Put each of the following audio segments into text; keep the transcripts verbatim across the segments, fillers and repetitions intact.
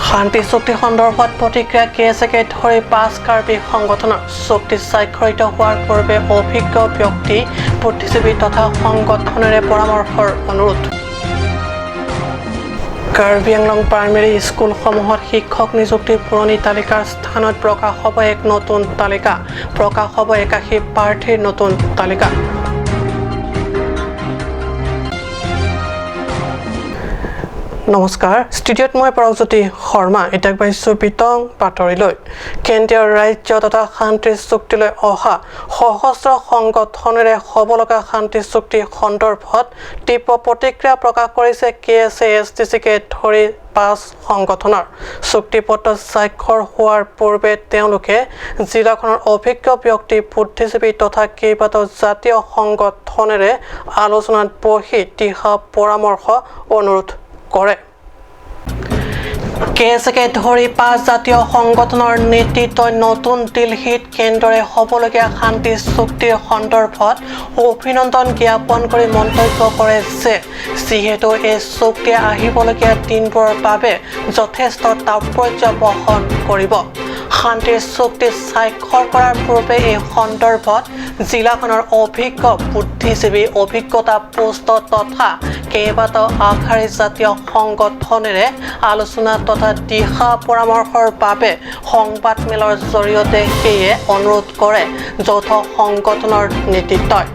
শান্তি চুক্তি সন্দৰ্ভত প্ৰতিক্ৰিয়া। কে এছ একে ধৰি পাঁচ কাৰ্বি সংগঠনৰ। চুক্তি স্বাক্ষৰিত হোৱাৰ পূৰ্বে অভিজ্ঞ ব্যক্তি, বুদ্ধিজীৱী তথা সংগঠনেৰে পৰামৰ্শৰ অনুৰোধ। কাৰ্বি আংলং প্ৰাইমেৰী স্কুলসমূহত শিক্ষক নিযুক্তিৰ পুৰণি তালিকাৰ স্থানত প্ৰকাশ হ'ব এক নতুন তালিকা। প্ৰকাশ হ'ব একাশী প্ৰাৰ্থীৰ নতুন তালিকা। নমস্কাৰ, ষ্টুডিঅ'ত মই পৰকজ্যোতি শৰ্মা। এতিয়া আগবাঢ়িছো বিতং বাতৰিলৈ। কেন্দ্ৰীয় ৰাজ্য তথা শান্তি চুক্তিলৈ অহা সশস্ত্ৰ সংগঠনেৰে হ'ব লগা শান্তি চুক্তি সন্দৰ্ভত তীব্ৰ প্ৰতিক্ৰিয়া প্ৰকাশ কৰিছে কে এছ এ, এছ টি চিকে ধৰি পাঁচ সংগঠনৰ। চুক্তিপত্ৰ স্বাক্ষৰ হোৱাৰ পূৰ্বে তেওঁলোকে জিলাখনৰ অভিজ্ঞ ব্যক্তি, বুদ্ধিজীৱী তথা কেইবাটাও জাতীয় সংগঠনেৰে আলোচনাত বহি দিহা পৰামৰ্শ অনুৰোধ কৰে। কে এছ একে ধৰি পাঁচ জাতীয় সংগঠনৰ নেতৃত্বই নতুন দিল্লীত কেন্দ্ৰৰে হ'বলগীয়া শান্তি চুক্তিৰ সন্দৰ্ভত অভিনন্দন জ্ঞাপন কৰি মন্তব্য কৰে যে যিহেতু এই চুক্তিয়ে আহিবলগীয়া দিনবোৰৰ বাবে যথেষ্ট তাৎপৰ্য বহন কৰিব। শান্তি চুক্তি স্বাক্ষৰ কৰাৰ পূৰ্বে এই সন্দৰ্ভত জিলাখনৰ অভিজ্ঞ বুদ্ধিজীৱী, অভিজ্ঞতা পুষ্ট তথা কেইবাটাও আগশাৰী জাতীয় সংগঠনেৰে আলোচনা তথা দিহা পৰামৰ্শৰ বাবে সংবাদমেলৰ জৰিয়তে সেয়ে অনুৰোধ কৰে যৌথ সংগঠনৰ নেতৃত্বই।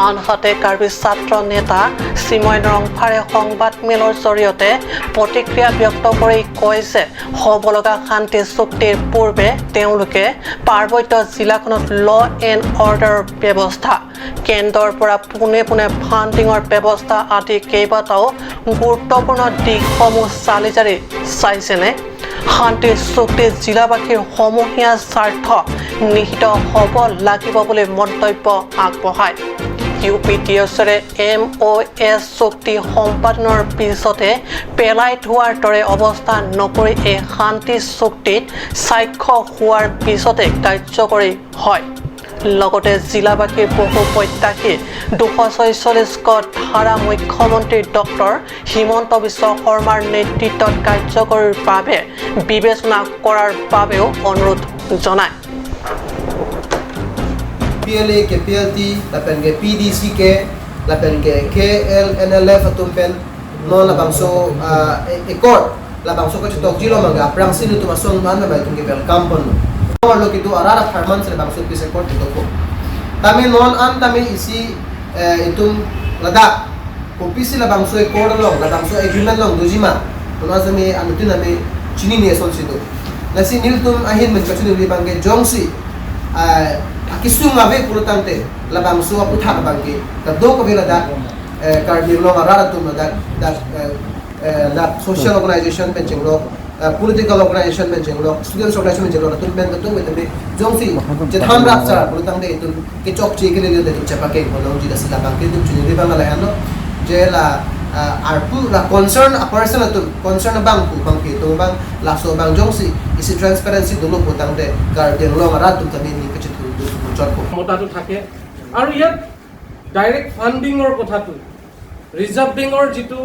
আনহাতে কাৰ্বি ছাত্ৰ নেতা চিময় ৰংফাৰে সংবাদমেলৰ জৰিয়তে প্ৰতিক্ৰিয়া ব্যক্ত কৰি কয় যে হ'ব লগা শান্তি চুক্তিৰ পূৰ্বে তেওঁলোকে পাৰ্বত্য জিলাখনত ল এণ্ড অৰ্ডাৰ ব্যৱস্থা, কেন্দ্ৰৰ পৰা পোনে পোনে ফাণ্ডিঙৰ ব্যৱস্থা আদি কেইবাটাও গুৰুত্বপূৰ্ণ দিশসমূহ চালি জাৰি চাইছেনে? শান্তি চুক্তিত জিলাবাসীৰ সমূহীয়া স্বাৰ্থ নিহিত হ'ব লাগিব বুলি মন্তব্য আগবঢ়ায়। ইউ পি ডি এছৰে এম অ' এছ চুক্তি সম্পাদনৰ পিছতে পেলাই থোৱাৰ দৰে অৱস্থা নকৰি এই শান্তি চুক্তিত স্বাক্ষৰ হোৱাৰ পিছতে কাৰ্যকৰী হয়। লগতে জিলাবাসীৰ বহু প্ৰত্যাশী দুশ ছয়চল্লিছ ক ধাৰা মুখ্যমন্ত্ৰী ডক্টৰ হিমন্ত বিশ্ব শৰ্মাৰ নেতৃত্বত কাৰ্যকৰীৰ বাবে বিবেচনা কৰাৰ বাবেও অনুৰোধ জনায়। P L A, K P L T, lapen ke P D C K, lapen ke K L N L F atum pen non labangso, ah, e-, accord labangso kachetokji lo mangga, aphrangsi nelitum asong man mai tum ke welcome pon. Lo kitu arat apharman si labangso peace accord ketok ko. Tame non an tame isi, eh, itum ladak kopisi labangso accord along, labangso agreement along doji ma, kono asami anutin ami chinine asonsi do. Lasi nelitum ahin pen kachinine abang ke jongsi, ah, akesung ave pulotangte labangso aputhak abang ke kadokave ladak, eh, Karbi Anglong arat atum ladak, dak, eh, eh, dak social organization pen chenglok, eh, political organization pen chenglok, students organization pen chenglok, latum pen latum pen tame jongsi chethan rap sar pulotangte itum kechokche kelele de chepakeng ko longji, lasi labang ke itum chinine abang lahelo je la, eh, arpu la concern a person atum, concern abang pu abang ke itum abang laso abang jongsi isi transparency dolo pulotangte Karbi Anglong arat atum tame ni kachethu do muchot ko. ক্ষমতাটো থাকে আৰু ইয়াত ডাইৰেক্ট ফাণ্ডিঙৰ কথাটো, ৰিজাৰ্ভ বেংকৰ যিটো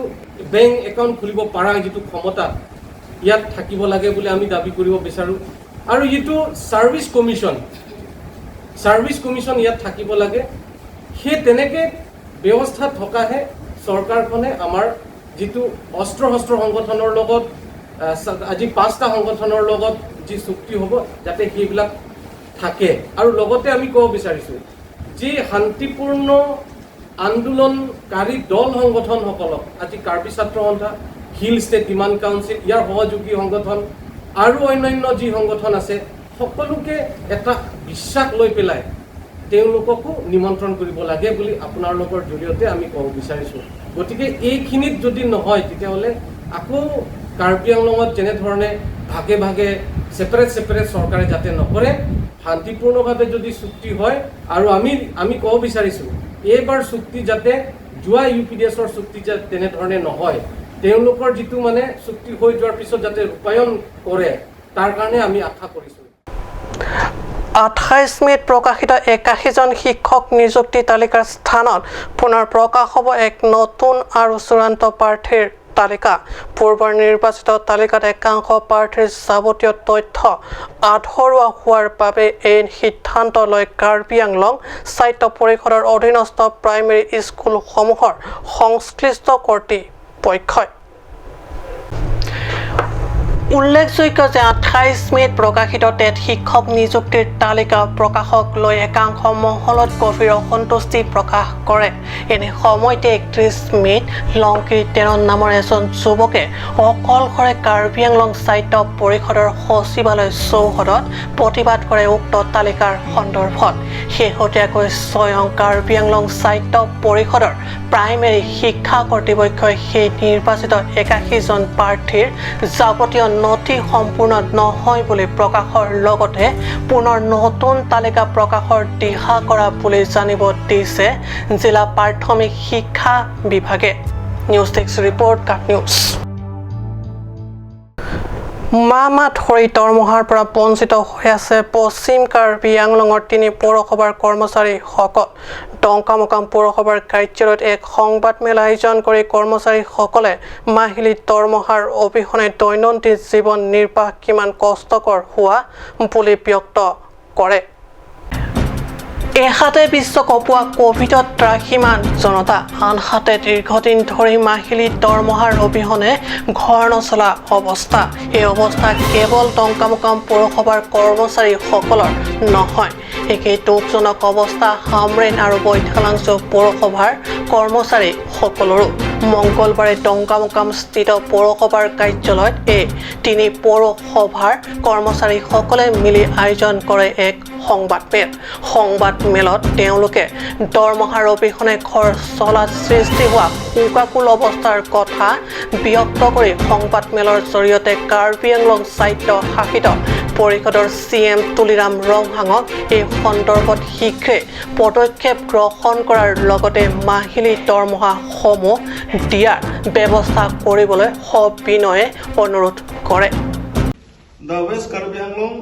bank account খুলিব পৰা যিটো ক্ষমতা ইয়াত থাকিব লাগে বুলি আমি দাবী কৰিব বিচাৰোঁ। আৰু যিটো ছাৰ্ভিচ কমিশ্যন, ছাৰ্ভিচ কমিশ্যন ইয়াত থাকিব লাগে। সেই তেনেকে ব্যৱস্থা থকাহে চৰকাৰখনে আমাৰ যিটো অস্ত্ৰ শস্ত্ৰ সংগঠনৰ লগত, আহ, চ-, আজি পাঁচটা সংগঠনৰ লগত যি চুক্তি হ'ব, যাতে সেইবিলাক থাকে। আৰু লগতে আমি ক'ব বিচাৰিছোঁ, যি শান্তিপূৰ্ণ আন্দোলনকাৰী দল সংগঠনসকলক, আজি কাৰ্বি ছাত্ৰ সন্থা, হিল ষ্টেট ডিমাণ্ড কাউন্সিল, ইয়াৰ সহযোগী সংগঠন আৰু অন্যান্য যি সংগঠন আছে, সকলোকে এটা বিশ্বাস লৈ পেলাই তেওঁলোককো নিমন্ত্ৰণ কৰিব লাগে বুলি আপোনালোকৰ জৰিয়তে আমি ক'ব বিচাৰিছোঁ। গতিকে এইখিনিত যদি নহয়, তেতিয়াহ'লে আকৌ কাৰ্বি আংলঙত যেনেধৰণে ভাগে ভাগে, ছেপাৰেট ছেপাৰেট চৰকাৰে যাতে নকৰে, শান্তিপূৰ্ণভাৱে যদি চুক্তি হয়, আৰু আমি, আমি ক'ব বিচাৰিছোঁ, এইবাৰ চুক্তি যাতে যোৱা ইউ পি ডি এছৰ চুক্তি যা-, তেনেধৰণে নহয়, তেওঁলোকৰ যিটো মানে চুক্তি হৈ যোৱাৰ পিছত যাতে ৰূপায়ণ কৰে, তাৰ কাৰণে আমি আশা কৰিছোঁ। আঠাইছ মে'ত প্ৰকাশিত একাশীজন শিক্ষক নিযুক্তি তালিকাৰ স্থানত পুনৰ প্ৰকাশ হ'ব এক নতুন আৰু চূড়ান্ত প্ৰাৰ্থীৰ তালিকা। পূৰ্বৰ নিৰ্বাচিত তালিকাত একাংশ প্ৰাৰ্থীৰ যাৱতীয় তথ্য আধৰুৱা হোৱাৰ বাবে এই সিদ্ধান্ত লয় কাৰ্বি আংলং স্বায়ত্ত পৰিষদৰ অধীনস্থ প্ৰাইমেৰী স্কুলসমূহৰ সংশ্লিষ্ট কৰ্তৃপক্ষই। উল্লেখযোগ্য যে আঠাইছ মে'ত প্ৰকাশিত টেট শিক্ষক নিযুক্তিৰ তালিকা প্ৰকাশক লৈ একাংশ মহলত গভীৰ অসন্তুষ্টি প্ৰকাশ কৰে। এনে সময়তে একত্ৰিছ মে'ত লংকিৰ তেৰণ নামৰ এজন যুৱকে অকলশৰে কাৰ্বি আংলং স্বায়ত্ত পৰিষদৰ সচিবালয় চৌহদত প্ৰতিবাদ কৰে উক্ত তালিকাৰ সন্দৰ্ভত। শেহতীয়াকৈ স্বয়ং কাৰ্বি আংলং স্বায়ত্ত পৰিষদৰ প্ৰাইমেৰী শিক্ষা কৰ্তৃপক্ষই সেই নিৰ্বাচিত একাশী জন প্ৰাৰ্থীৰ যাৱতীয় নথি সম্পূৰ্ণ নহয় বুলি প্ৰকাশৰ লগতে পুনৰ নতুন তালিকা প্ৰকাশৰ দিহা কৰা বুলি জানিব দিছে জিলা প্ৰাথমিক শিক্ষা বিভাগে। নিউজ ডেস্ক ৰিপৰ্ট, কাট নিউজ। মাহ মাহ ধৰি দৰমহাৰ পৰা বঞ্চিত হৈ আছে পশ্চিম কাৰ্বি আংলঙৰ তিনি পৌৰসভাৰ কৰ্মচাৰীসকল। ডংকামকাম পৌৰসভাৰ কাৰ্যালয়ত এক সংবাদমেল আয়োজন কৰি কৰ্মচাৰীসকলে মাহিলী দৰমহাৰ অবিহনে দৈনন্দিন জীৱন নিৰ্বাহ কিমান কষ্টকৰ হোৱা বুলি ব্যক্ত কৰে। এহাতে বিশ্বক কপোৱা কভিডত ত্ৰাহিমাম জনতা, আনহাতে দীৰ্ঘদিন ধৰি মাহিলী দৰমহাৰ অবিহনে ঘৰ নচলা অৱস্থা। এই অৱস্থা কেৱল ডংকামকাম পৌৰসভাৰ কৰ্মচাৰীসকলৰ নহয়। একেই দুখজনক অৱস্থা হামৰেণ আৰু বৈঠালাংচ' পৌৰসভাৰ কৰ্মচাৰীসকলৰো। মংগলবাৰে ডংকামকামস্থিত পৌৰসভাৰ কাৰ্যালয়ত এই তিনি পৌৰসভাৰ কৰ্মচাৰীসকলে মিলি আয়োজন কৰে এক সংবাদমেল। সংবাদমেলত তেওঁলোকে দৰমহাৰ অবিহনে ঘৰ চলাত সৃষ্টি হোৱা শোকাকুল অৱস্থাৰ কথা ব্যক্ত কৰি সংবাদমেলৰ জৰিয়তে কাৰ্বি আংলং স্বায়ত্ত শাসিত পৰিষদৰ চি এম তুলিৰাম ৰংহাঙক এই সন্দৰ্ভত শীঘ্ৰে পদক্ষেপ গ্ৰহণ কৰাৰ লগতে মাহিলী দৰমহাসমূহ দিয়াৰ ব্যৱস্থা কৰিবলৈ সবিনয়ে অনুৰোধ কৰে। The West Karbi Anglong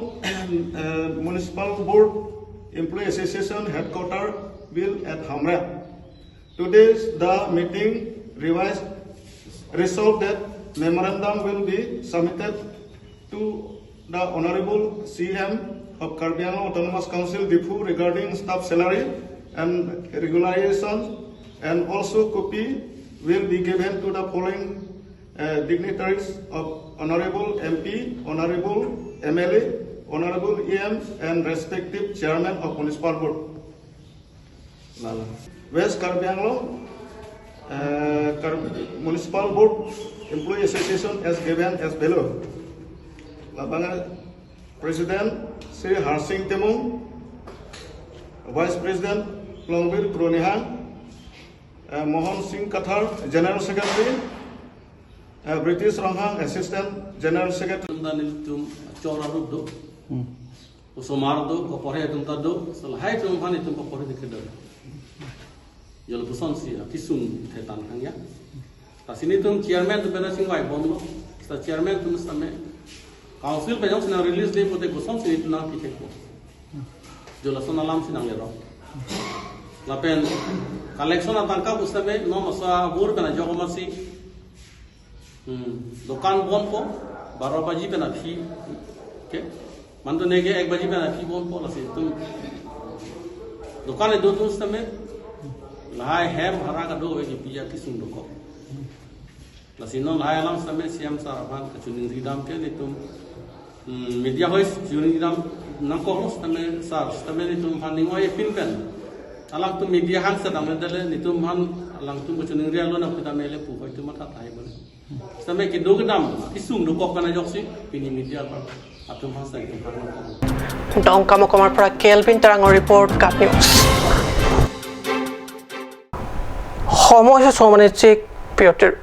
uh, Municipal Board Employee Association headquarter built at Hamren. Today's the meeting revised resolved that memorandum will be submitted to the Honorable C M of Karbi Anglong Autonomous Council Diphu regarding staff salary and regularization, and also copy will be given to the following uh, dignitaries of Honorable M P, Honorable M L A, Honorable E M, and respective chairman of municipal board. Lala. West Karbi Anglong uh, Kar- Municipal Board Employee Association as given as below. Labang President Sri Harsing Timung, Vice President Longbir Kronihang, uh, Mohan Singh Kathar, General Secretary, uh, British Ronghang, Assistant General Secretary. Tum dan tum chora rup do. Osomar do, koporhe atum ta do, so lahai atum aphan itum koporhe dikhe do. Jol pusonsi, akesung thetan hangya. Lasi nelitum chairman atum bena chingvai bomlo. Sa chairman atum sitame council pen jongsi nang release de pote pusonsi nelitum nangpithekpo. Jol lason alamsi nanglero. Lapen collection atangka pusitame non asa bur pen ajok masi. Hmm. Dokan bompo, baro baji pen aphi. Okay? Mantu neke ek baji pen aphi bompo, lasi itum. Dokan edo atum sitame. Lahai hem bhara kado ave kipi akesung dokok. Lasi non lahai alam sitame C M sir aphan kachiningri dam ke nelitum. Hmm, media hois chuningri dam nangkoklo sitame sir, sitame nelitum aphan ning oi pin pen. Alangtum media hang sedang dele nelitum aphan alangtum kachiningri alo nang kita mele pu hoi tu matha tahai bole. Sitame kedo kedam, kesung dokok pen ajoksi, pini media aphan, atum aphan sitame atum aphan. Dongkamukam aphan Kelvin Terangor report, Kat News. সময় হৈছে ছমানিচিক বিৰতিৰ।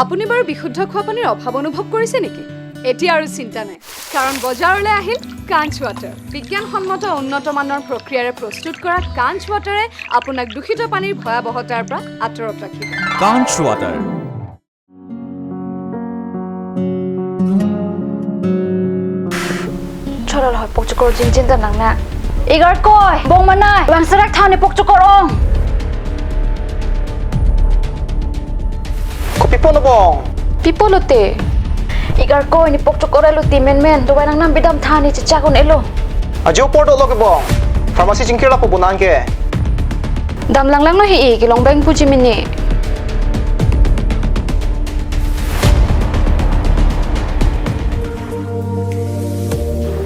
আপুনি বাৰু বিশুদ্ধ খোৱা পানীৰ অভাৱ অনুভৱ কৰিছে নেকি? এতিয়া আৰু চিন্তা নাই, কাৰণ বজাৰলৈ আহিল কাঞ্চ ৱাটাৰ। বিজ্ঞানসন্মত উন্নত মানৰ প্ৰক্ৰিয়াৰে প্ৰস্তুত কৰা কাঞ্চ ৱাটাৰে আপোনাক দূষিত পানীৰ ভয়াৱহতাৰ পৰা আঁতৰত ৰাখিব। কাঞ্চ water. Cholo lo pok chukor jinjin ta nang na. Igarkoi, bong manai, bang serak than ipok chokor ong. Kopi pon bong? Pi pulote? Igarkoi, ne pok chokor elo ti menmen, dovai nangnam bidam than ne chechak un-elo. Ajo apor dolo ke bong. Pharmacy chingkir lapu bonang ke. Dam langlanglo he-i, kelong beng puji mene.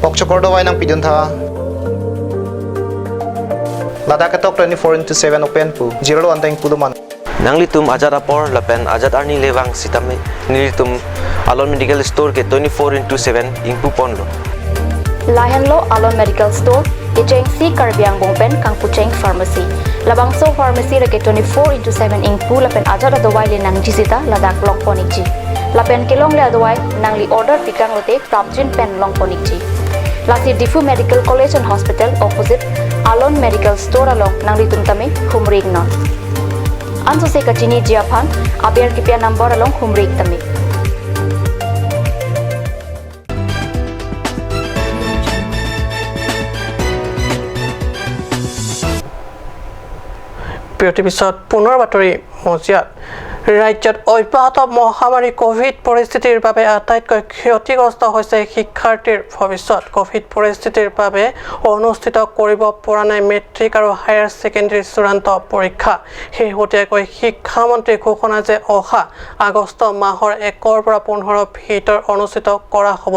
Pok chokor dovai nangpidun tha. Ladak ketok twenty-four into seven open pu. Zero lo anteng pulo man. Nanglitum ajat apor lapen ajat arni le vang sitame nelitum Alon Medical Store ke twenty-four into seven ingpu ponlo. Lahenlo Alon Medical Store, kechengsi Karbi angbong pen kangpucheng pharmacy. Labangso pharmacy lake twenty-four into seven ingpu lapen ajat adovai le nangji sita ladak long pon ikji. Lapen kelongle adovai nangli order pikang lote prapjin pen long pon ikji. Lasi Diphu Medical College and Hospital opposite Alon Medical Store along nanglitum tame humri iknon. Ansose kachiniji aphan aber kipi a-number along humri ik tame. প্ৰিয় টিভি চাওক পুনৰ বাতৰি মজিয়াত। ৰাজ্যত অব্যাহত মহামাৰী কভিড পৰিস্থিতিৰ বাবে আটাইতকৈ ক্ষতিগ্ৰস্ত হৈছে শিক্ষাৰ্থীৰ ভৱিষ্যত। কভিড পৰিস্থিতিৰ বাবে অনুষ্ঠিত কৰিব পৰা নাই মেট্ৰিক আৰু হায়াৰ ছেকেণ্ডেৰী চূড়ান্ত পৰীক্ষা। শেহতীয়াকৈ শিক্ষামন্ত্ৰীয়ে ঘোষণা যে অহা আগষ্ট মাহৰ এক'ৰ পৰা পোন্ধৰ ভিতৰত অনুষ্ঠিত কৰা হ'ব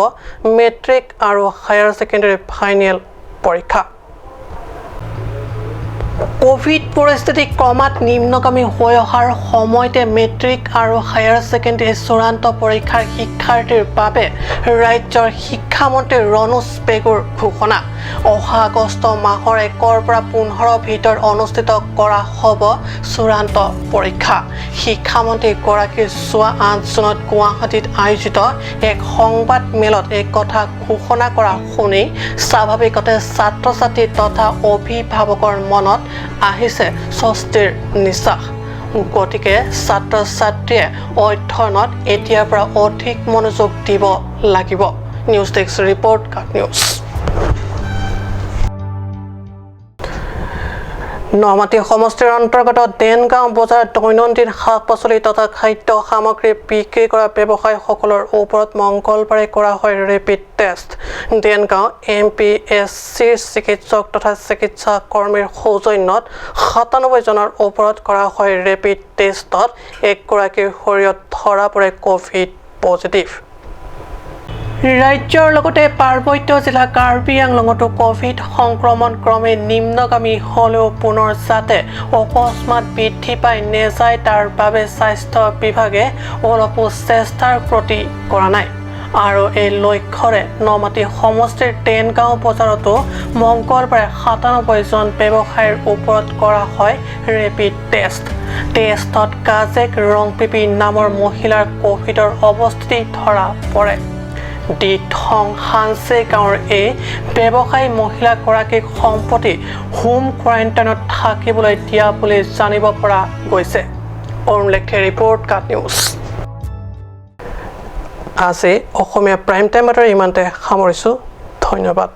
মেট্ৰিক আৰু হায়াৰ ছেকেণ্ডেৰী ফাইনেল পৰীক্ষা। কভিড পৰিস্থিতি ক্ৰমাৎ নিম্নগামী হৈ অহাৰ সময়তে মেট্ৰিক আৰু হায়াৰ ছেকেণ্ডেৰী চূড়ান্ত পৰীক্ষাৰ শিক্ষাৰ্থীৰ বাবে ৰাজ্যৰ শিক্ষামন্ত্ৰী ৰণোজ পেগুৰ ঘোষণা। অহা আগষ্ট মাহৰ এক'ৰ পৰা পোন্ধৰ ভিতৰত অনুষ্ঠিত কৰা হ'ব চূড়ান্ত পৰীক্ষা। শিক্ষামন্ত্ৰীগৰাকীয়ে যোৱা আঠ জুনত গুৱাহাটীত আয়োজিত এক সংবাদ মেলত এই কথা ঘোষণা কৰা শুনি স্বাভাৱিকতে ছাত্ৰ-ছাত্ৰী তথা অভিভাৱকৰ মনত আহিছে স্বস্তিৰ নিশ্বাস। গতিকে ছাত্ৰ-ছাত্ৰীয়ে অধ্যয়নত এতিয়াৰ পৰা অধিক মনোযোগ দিব লাগিব। নিউজ ডেস্ক ৰিপৰ্ট, কাট নিউজ। নমাটি সমষ্টিৰ অন্তৰ্গত দেনগাঁও বজাৰত দৈনন্দিন শাক পাচলি তথা খাদ্য সামগ্ৰী বিক্ৰী কৰা ব্যৱসায়ীসকলৰ ওপৰত মঙলবাৰে কৰা হয় ৰেপিড টেষ্ট। দেনগাঁও এম পি এছ চিৰ চিকিৎসক তথা চিকিৎসা কৰ্মীৰ সৌজন্যত সাতানব্বৈ জনৰ ওপৰত কৰা হয় ৰেপিড টেষ্টত এগৰাকীৰ শৰীৰত ধৰা পৰে কভিড পজিটিভ। ৰাজ্যৰ লগতে পাৰ্বত্য জিলা কাৰ্বি আংলঙতো কভিড সংক্ৰমণ ক্ৰমে নিম্নগামী হ'লেও পুনৰ যাতে অকস্মাত বৃদ্ধি পাই নেযায়, তাৰ বাবে স্বাস্থ্য বিভাগে অলপো চেষ্টাৰ ক্ৰটি কৰা নাই। আৰু এই লক্ষ্যৰে নমাটি সমষ্টিৰ দেনগাঁও বজাৰতো মঙলবাৰে সাতানব্বৈ জন ব্যৱসায়ীৰ ওপৰত কৰা হয় ৰেপিড টেষ্ট। টেষ্টত কাজেক ৰংপিপি নামৰ মহিলাৰ কভিডৰ অৱস্থিতি ধৰা পৰে। দিথং হানছে গাঁৱৰ এই ব্যৱসায়ী মহিলাগৰাকীক সম্প্ৰতি হোম কোৱাৰেণ্টাইনত থাকিবলৈ দিয়া বুলি জানিব পৰা গৈছে। অৰুণ লেখে ৰিপৰ্ট, কাট নিউজ। আজি অসমীয়া প্ৰাইম টাইম বাতৰি ইমানতে সামৰিছো। ধন্যবাদ।